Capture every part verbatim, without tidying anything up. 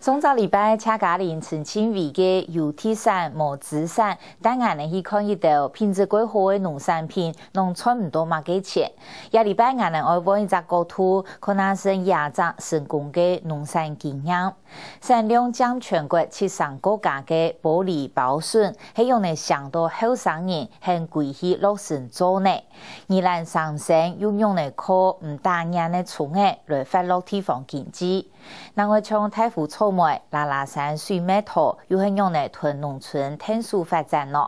上隻禮拜，謝嘉玲、陳清偉个有地產無資產，帶𠊎等去看一兜品質較好个農產品，攏賺毋到麼个錢。這禮拜𠊎等愛換一隻角度，看下先這隻成功个農產經驗。產量佔全國七成過加个埔里包筍，係仰仔嚮到後生人肯歸去落成做呢？宜蘭三星又仰仔靠毋打眼个蔥仔來發落地方經濟？ 另外像大湖草莓、拉拉山水蜜桃，又係仰仔同農村𢯭手發展呢？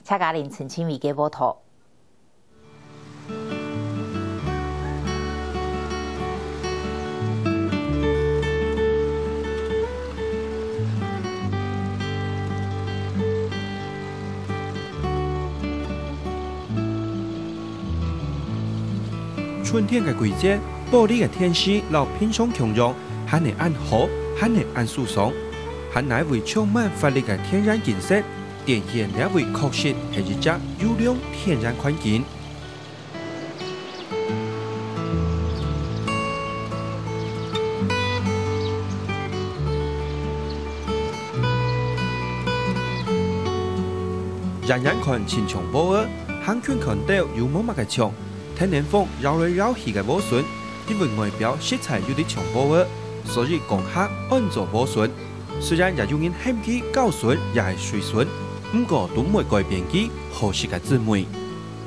謝嘉玲、陳清偉个報導。 春天个季節，埔里个天時摎平常共樣，還係恁好，還係恁舒爽，還哪位充滿活力个天然景色，展現這位確實係一隻優良天然環境。 遠遠看親像禾仔，行近看兜又無麼个像，天然風搖來搖去个禾筍，因為外表實在有滴像禾仔，所以講客安做禾筍。雖然也有人喊佢高筍也係水筍，毋過都毋會改變佢好食个滋味。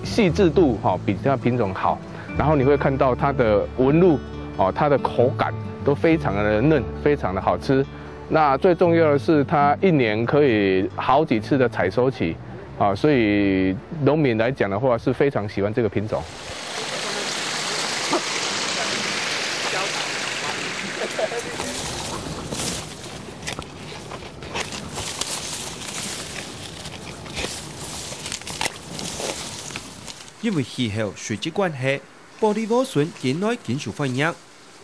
細緻度哈比其他品種好，然後你會看到它的紋路哦，它的口感都非常的嫩，非常的好吃。那最重要的是，它一年可以好幾次的採收期啊，所以農民來講的話是非常喜歡這個品種。 因為氣候、水質關係，埔里禾筍近來緊受歡迎。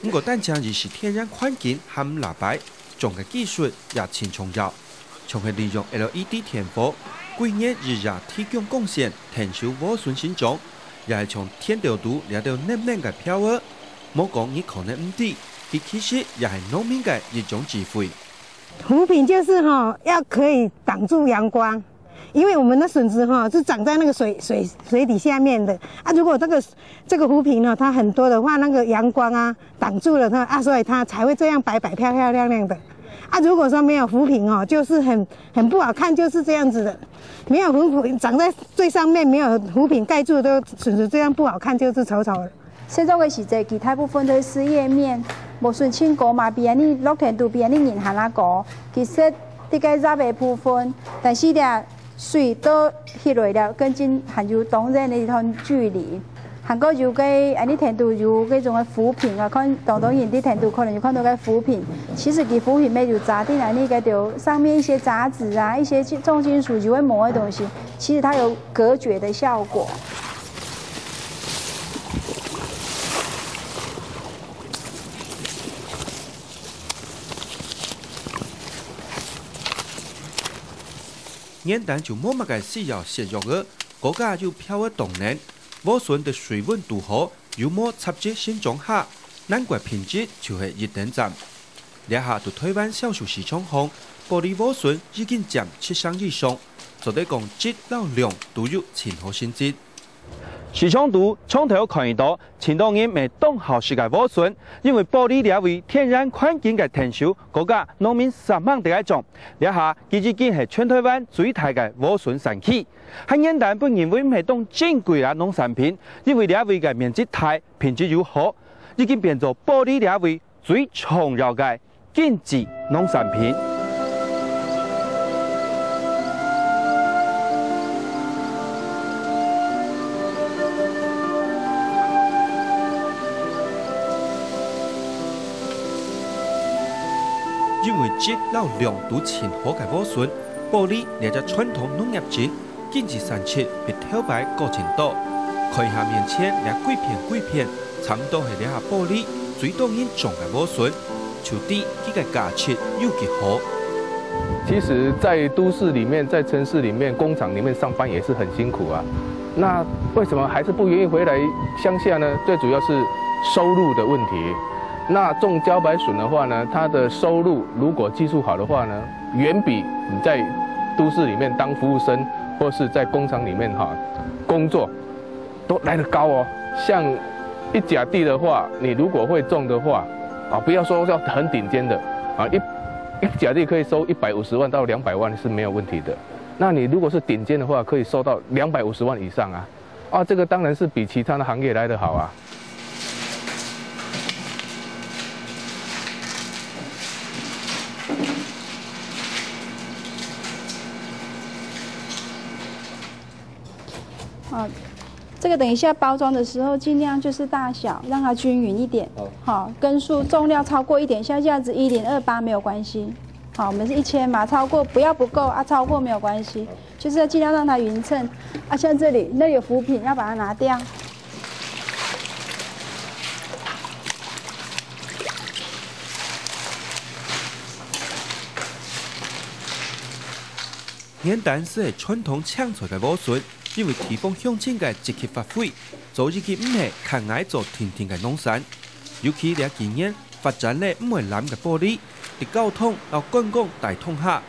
毋過，單淨維持天然環境還毋罅擺，種个技術也盡重要。像係利用LED電火，歸年日夜提供光線，𢯭手禾筍生長，也係像田頭肚這兜嫩嫩个票仔。莫講你可能毋知，佢其實也係農民个一種智慧。 浮萍就是哈，要可以擋住陽光，因為我們的筍子哈是長在那個水水水底下面的啊。如果這個這個浮萍呢，它很多的話，那個陽光啊擋住了它啊，所以它才會這樣白白漂漂亮亮的啊。如果說沒有浮萍哦，就是很很不好看，就是這樣子的。沒有浮萍長在最上面，沒有浮萍蓋住的筍子，這樣不好看，就是醜醜的。 細隻个時節，佢大部分都係食葉面，無筍盡高嘛，比恁呢落田肚比恁呢人還較高。其實，這個葉个部分，但是咧，水都起來了，跟真還有當遠个一段距離。還過有个，恁呢田肚有該種个浮萍啊，看當多人在田肚可能有看到个浮萍。其實佢浮萍乜有遮等恁呢个，就上面一些雜質啊，一些重金屬有个無个東西，其實它有隔絕的效果。 原旦就無麼个需要洗藥仔，高價又漂仔當然，禾筍个水分堵好，又無雜質生長下，難怪品質就係一等讚。這下在臺灣銷售市場項，埔里禾筍已經佔七成以上，做得講質摎量都有盡好成績。 市場肚長透看得到，盡多人乜當好食个禾筍，因為埔里這位天然環境个𢯭手，高價農民煞猛在該種。這下佢已經係全臺灣最大个禾筍產區，還原旦分認為毋係當珍貴个農產品，因為這位个面積大，品質又好，已經變做埔里這位 最重要个經濟農產品。因為質摎量都盡好个禾筍，埔里這隻傳統農業鎮 經濟產值比頭擺高盡多。看一下面前這歸片歸片，差毋多係這下埔里最多人種个禾筍，就知佢个價值有幾好。其實，在都市裡面，在城市裡面，工廠裡面上班也是很辛苦啊。那為什麼還是不願意回來鄉下呢？最主要是收入的問題。那种茭白笋的话呢，它的收入如果技术好的话呢，远比你在都市里面当服务生或是在工厂里面哈工作，都来得高哦。像一甲地的话，你如果会种的话，啊，不要说要很顶尖的啊，一一甲地可以收一百五十万到两百万是没有问题的。那你如果是顶尖的话，可以收到两百五十万以上啊。啊，这个当然是比其他的行业来得好啊。好，这个等一下包装的时候，尽量就是大小让它均匀一点。好好，根数重量超过一点，像这样子一零二八没有关系。好，我们是一千嘛，超过不要不够啊，超过没有关系，就是要尽量让它匀称。啊，像这里那有浮萍，要把它拿掉。原旦斯係傳統青菜个莴筍，因為地方鄉親个積極發揮，早已經毋係徛𠊎做定定个農產。尤其這幾年發展了毋會濫个玻璃，在交通摎觀光帶動下，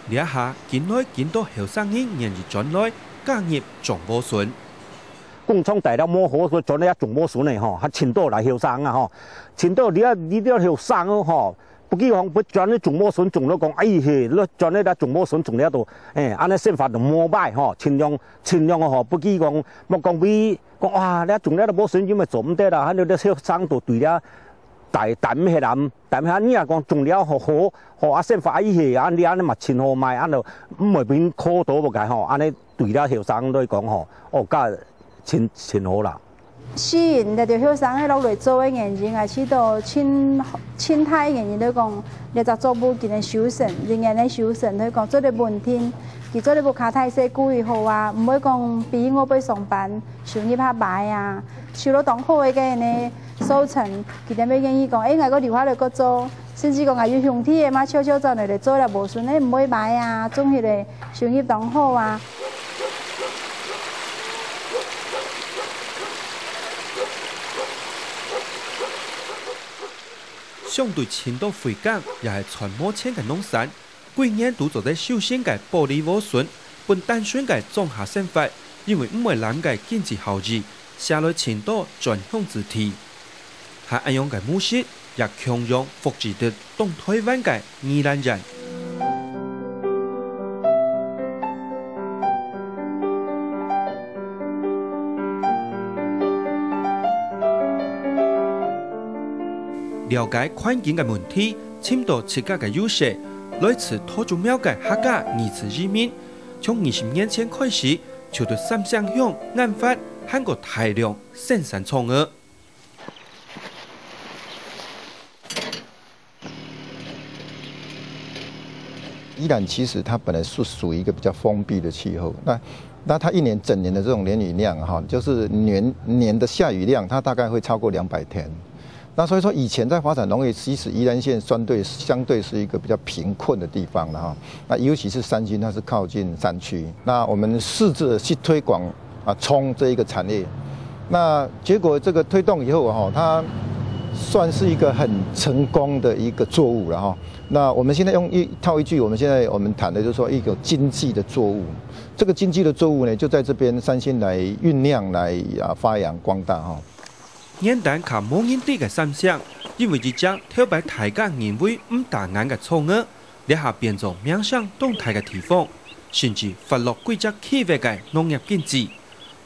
這下緊來緊多後生人願意轉來加入種莴筍。工廠大了無好，所以轉來種莴筍个吼，還盡多來後生啊吼，盡多你啊你了後生哦吼。 不計講不轉去種莴筍種了講，哎嘿，你轉去來種莴筍種了都，哎，安尼生活都無歹吼，盡量盡量吼，不計講莫講比講哇，你種了莴筍有咩做毋得啦，還有你後生都對了，大大毋係啦，大毋係你啊講種了好好，好啊生活啊一下啊，你安尼嘛盡好賣，安尼毋會變苦到無該吼，安尼對了後生來講吼，哦，甲盡盡好啦。 吸引這兜後生个落來做个原因啊，試到盡盡大个原因，就講這隻作物今年收成，今年个收成，就講做得穩定，佢做得屋下大細顧理好啊，毋會講逼外背上班，收入較歹啊。收到當好个个呢收成，佢等會願意講，誒，𠊎个留下來个做，甚至講𠊎有兄弟个嘛，悄悄轉來來做了，無順个毋會歹啊，種起來收入當好啊。 相對盡多廢耕也係賺無錢个農產，歸年都做得收成个玻璃莴筍，分單純个莊下生活，因為毋會濫个經濟效益，寫來盡多轉鄉子弟。還恁樣个模式，也共樣複製得當台灣个宜蘭縣。 了解環境个問題，尋到自家个優勢，來自桃竹苗个客家二次移民，從二十年前開始，就對三星鄉、南法還過大量生產蔥仔。 宜蘭其实它本来是属于一个比较封闭的气候，那那它一年整年的这种年雨量哈，就是年年的下雨量，它大概会超过两百天。那所以说，以前在发展农业，其实宜兰县相对相对是一个比较贫困的地方了哈。那尤其是三星，它是靠近山区。那我们试着去推广啊葱这一个产业，那结果这个推动以后哈，它算是一个很成功的一个作物了哈。那我们现在用一套一句，我们现在我们谈的就是说一个经济的作物。这个经济的作物呢，就在这边三星来酝酿，来啊发扬光大哈。原旦較無人知个三星，因為一隻頭擺大家認為毋打眼个蔥仔，這下變做名聲當大个地方，甚至發落幾隻區域个農業經濟。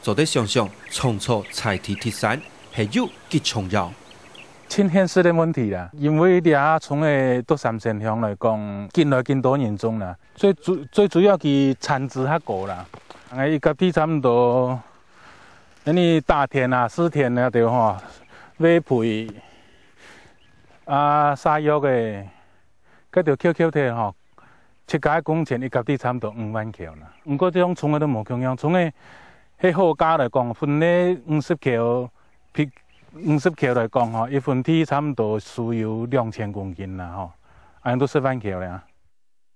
做得想像，蔥草在地特產係有幾重要。 盡現實个問題啦，因為這下從个到三星鄉來講，緊來緊多人種啦，最主最主要佢產值較高啦。𠊎一甲地差毋多，恁呢打田啊、蒔田啊，對吼，挖肥啊、撒藥个，該條扣扣忒吼， 自家个工錢一甲地差毋多五萬箍啦。毋過這種蔥仔都無共樣，蔥仔係好價來講，分你五十箍，比五十箍來講吼，一分地差毋多需要兩千公斤啦吼，恁樣都十萬箍了。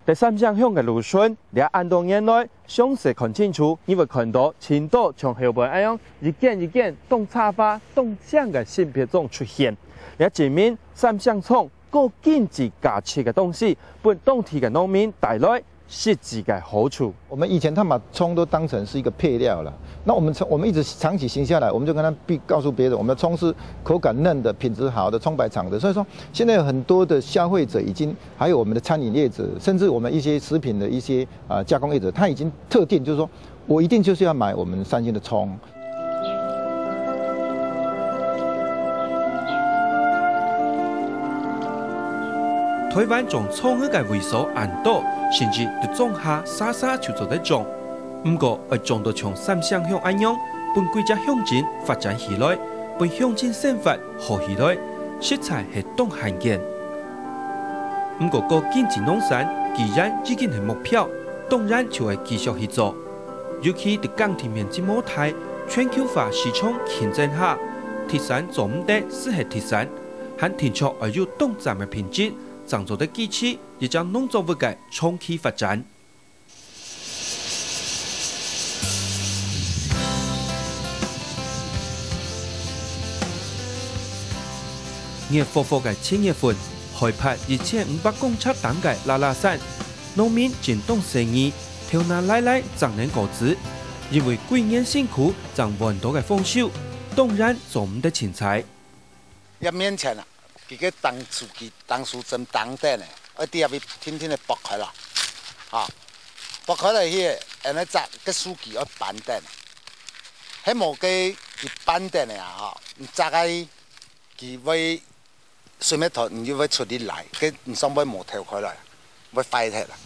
在三星鄉个路脣，這恁多年來，詳細看清楚，你會看到盡多像後背恁樣一間一間當差花、當靚个性別種出現。這證明三星蔥過經濟價值个東西，分當地个農民帶來實際个好處。我们以前他把葱都当成是一个配料了，那我们从我们一直长期行下来，我们就跟他比告诉别人，我们的葱是口感嫩的、品质好的、葱白长的。所以说，现在有很多的消费者已经，还有我们的餐饮业者，甚至我们一些食品的一些啊、呃加工业者，他已经特定就是说我一定就是要买我们三星的葱。台灣種蔥仔个位所恁多，甚至在莊下沙沙就做得種。毋過，愛種到像三星鄉恁樣，分歸隻鄉鎮發展起來，分鄉鎮生活好起來，實在係當罕見。毋過，過經濟農產既然已經係目標，當然就愛繼續去做。尤其在耕地面積無大、全球化市場競爭下，特產做毋得只係特產，還定著愛有當讚个品質，正做得支持一隻農作物个長期發展。 熱火火个七月份，海拔一千五百公尺頂个拉拉山，農民正當細義，頭那犁犁正能過子，因為幾年辛苦正換到个豐收，當然做毋得凊彩。 一面前啊，佢个當樹枝、當樹針當等个，愛佇下面定定个剝開來，吼，剝開來去，恁呢摘个樹枝愛扳等，係無个佢扳等个啊，吼，你摘个佢會水蜜桃，你就會出得來，个你上尾無敨開來。 會壞忒啦。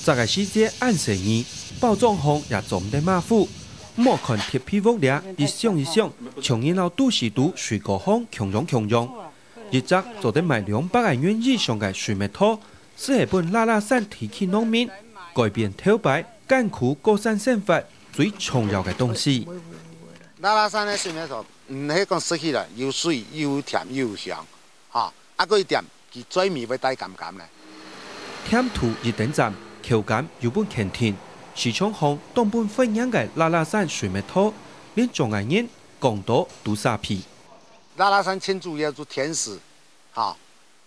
摘个時節恁細義，包裝項也做毋得馬虎。莫看鐵皮屋這一箱一箱，像人摎都市肚水果行共樣共樣。一隻做得賣兩百個銀以上个水蜜桃，斯係分拉拉山地區農民改變頭擺艱苦過山生活最重要个東西。拉拉山个水蜜桃，毋係講食起來又水又甜又香，吼，啊，過一點，佢嘴尾會帶甘甘个。甜度一等讚，口感又分肯定，市場項當分歡迎个拉拉山水蜜桃，連庄个人講到都沙鼻。拉拉山盡主要做甜食，吼，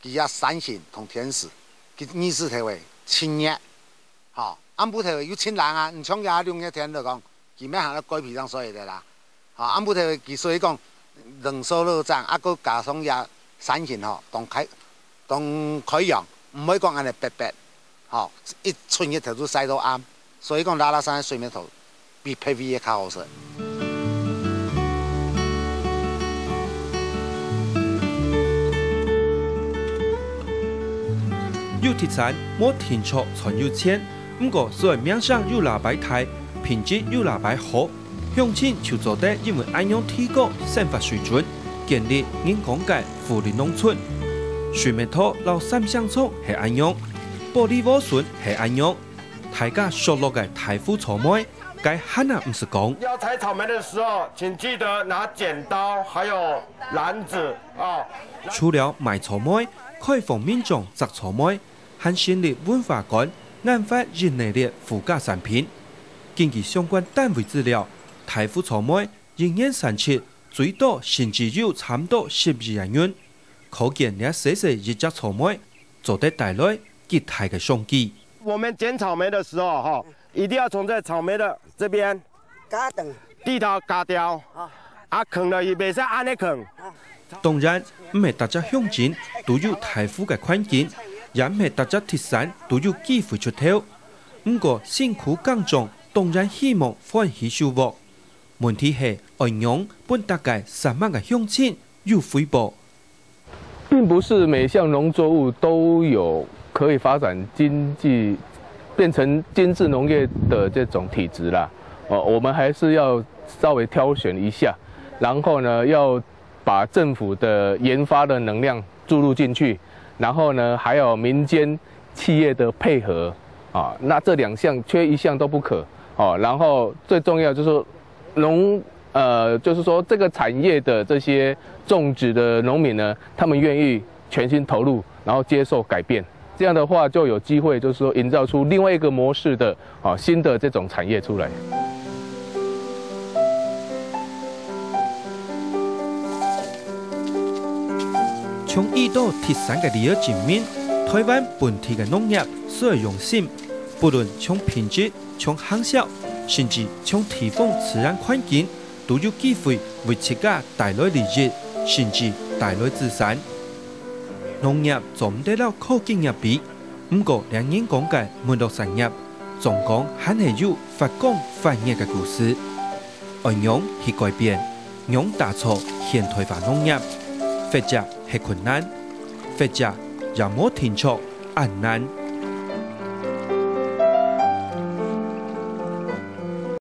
佢也山形同甜食，佢日時頭會盡熱，吼，暗晡頭會又盡冷啊，毋像這兩日天來講，佢乜還愛蓋被正睡得啦。 吼，暗晡頭佢所以講冷燒肉粽，啊，閣加上這山形吼，當開當開揚，毋會講恁呢白白，吼，一出日頭就曬到暗，所以講拉拉山个水蜜桃比別位个較好食。有特產，無定著賺有錢，毋過雖然名聲有罅擺大，品質有罅擺好， 鄉親就做得因為恁樣提高生活水準，建立人講个福利農村。水蜜桃摎三星蔥係恁樣，玻璃萵筍係恁樣，大家熟絡个大湖草莓，該還啊毋使講。要採草莓的時候，請記得拿剪刀還有籃子啊。除了賣草莓，開放民眾摘草莓， 還成立文化館，研發一系列附加產品。根據相關單位資料，大湖草莓一年產值最多甚至有差毋多十億銀，可見這細細一隻草莓做得帶來極大个商機。我們剪草莓的時候，哈，一定要從這草莓的這邊加等蒂頭加掉，啊，囥落去袂使按呢囥。當然，毋係逐隻鄉鎮都有大湖个環境，也毋係逐隻特產都有機會出頭。毋過辛苦耕種，當然希望歡喜收穫。問題係愛仰分逐个山脈个鄉親有回報。並不是每項農作物都有可以發展經濟，變成精緻農業的這種體質啦。哦，我們還是要稍微挑選一下，然後呢，要把政府的研發的能量注入進去，然後呢，還有民間企業的配合啊，那這兩項缺一項都不可哦。然後最重要就是說農呃，就是說這個產業的這些種植的農民呢，他們願意全心投入，然後接受改變。这样的话，就有机会，就是说营造出另外一个模式的啊新的这种产业出来。从遇到第三个理由证明，台湾本地个农业需要用心，不论从品质、从行销，甚至从地方自然环境，都有机会为自家带来利益，甚至带来资产。农业做毋得摎科技业比，毋过两人讲个没落产业，总讲还系有发光发热个故事。爱仰去改变，仰打造现代化农业，或者系困难，或者也无定着恁难。